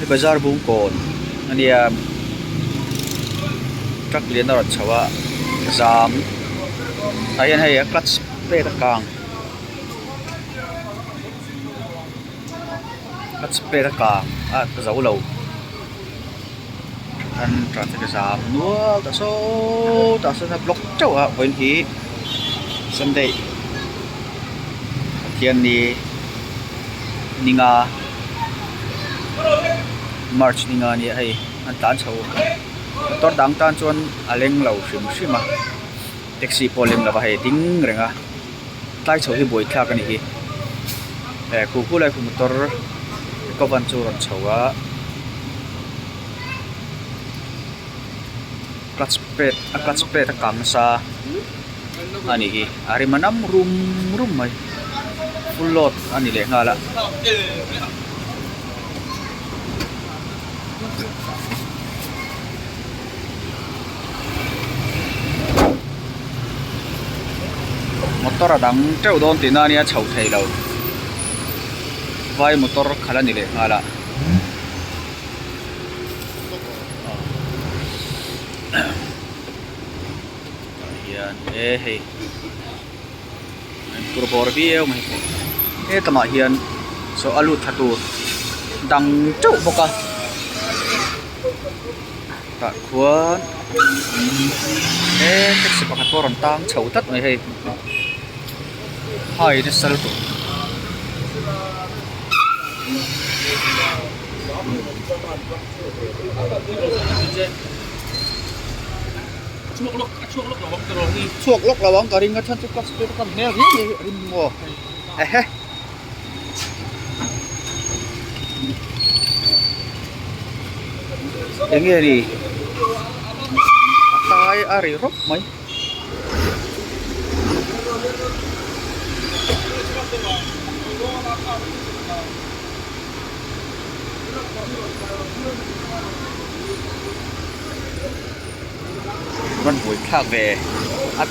Hei bazar bung kawn a nia truck lian a rawn chho a zam tah hian hei a clutch plate a kang clutch plate a kang a zo lo an traffic a zam nual ta sawtah sawn a block teuh a vawiin hi sunday Pathianni ninga march ninga a nia hei an tlan chho motor dang tan chuan a leng lo hrim hrim a taxi pawh a leng lo va hei a ding reng a tlai chho hi buaithlak a ni hi eh khu khu lai khu motor eco van chu a rawn chho a clutch plate a clutch plate a kang nasa a nih hi a rim a nam rum rum mai full load a ni leh nghal a. Motor a dang teuh dawn tihna ania chho thei lo vai motor khalh a ni leh nghal a. Tah hian e hei an phur bawr viau mai hetlangah hian saw a lut thla tur dang teuh bawk a tah khuan he taxi pakhat pawh a rawn tang chho tlat mai hei hai nasa lutuk. Chhuak lawk lo ang ka ring a chhan chu class te ka hmel riau mai a ring maw ehe. Enge ni a tai a ri rawp mai. Rawn buai thlak ve a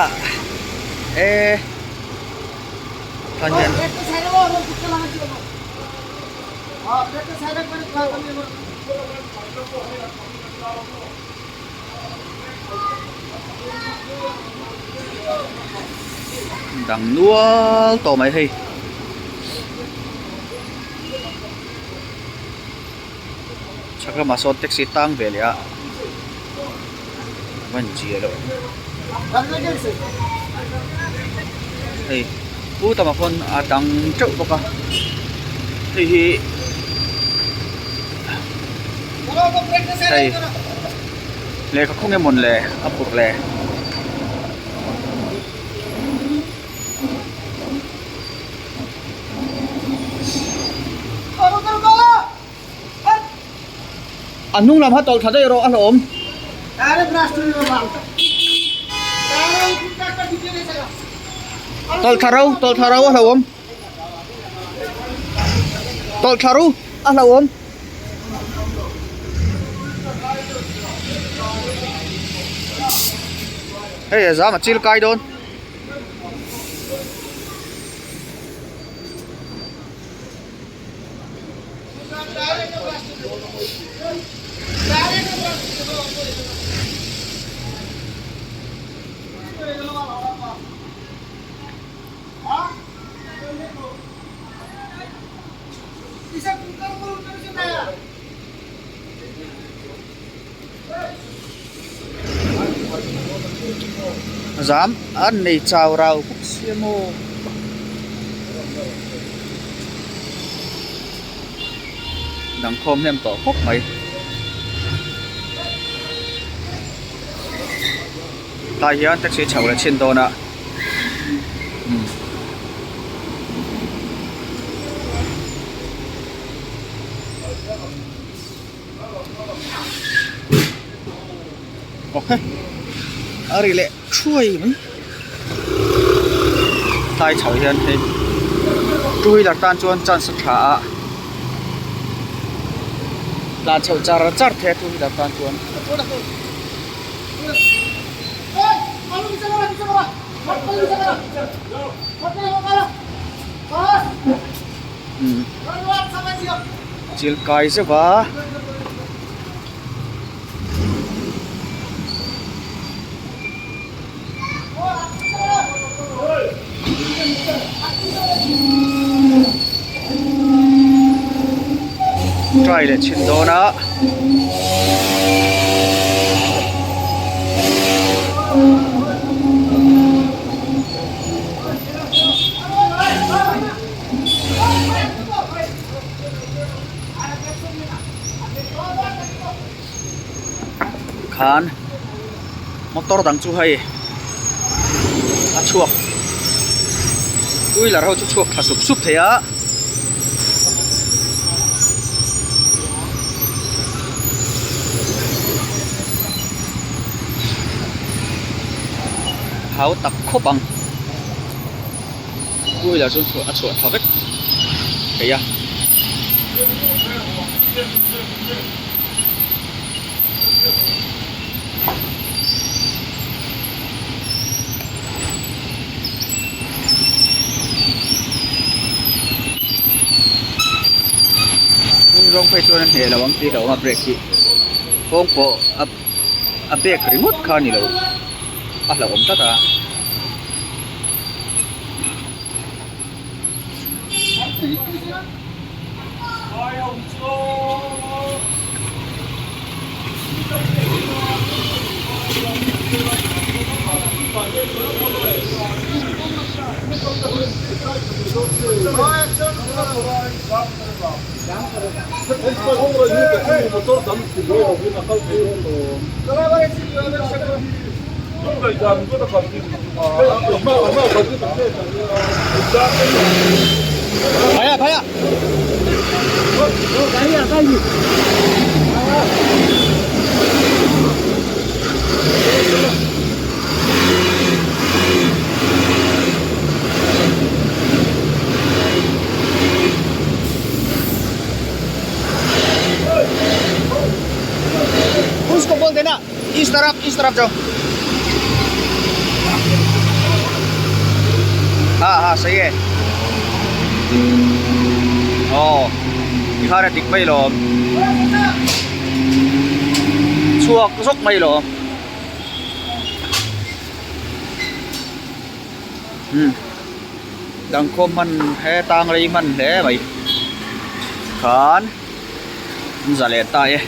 ah e tan hian dang nual tawh mai hei. Chhak lamah sawn taxi tang ve leh a van zia loh hei pu tamah khawn a dang teuh bawk a hei hi hei lehkha khaw nge mawn le a phurh le. A hnung lam kha tawlh thla daih erawh a hlauhawm. Tawlh thla ro, tawlh thla ro a hlauhawm. Tawlh thla ro a hlauhawm. Hei a zam a chil kai dawn. Zam an nei chau rau bawk sia maw. Dang khawm hnem tawh khawp mai. Tlai hian taxi chho leh chhin dawn a. Ok a ri leh thuai mai tlai chho hian hei two wheeler tan chuan chance a tha a tlan chhoh char char thei a two wheeler tan chuan. Chil kai zeuh a. Try leh chhin dawn a. Khan motor dang chu hei a chhuak two wheeler ho chu chhuak thla sup sup thei a. Hau tak khawp ang two wheeler chu a chhuah thla vek thei a. Hnung zawng phei chuan a hneh lo ang tih hlauhawm a brake hi kawng pawh a a brake ringawt kha a ni lo a hlauhawm tlat a. Bhaiya bhaiya Usko bol dena is taraf is taraf jao Ha ha sahi hai Aw tikhan a dik mai lawm chhuak zawk mai lawm umm dangkhawm hman he tang rei hman hle mai khan an za leh ta e.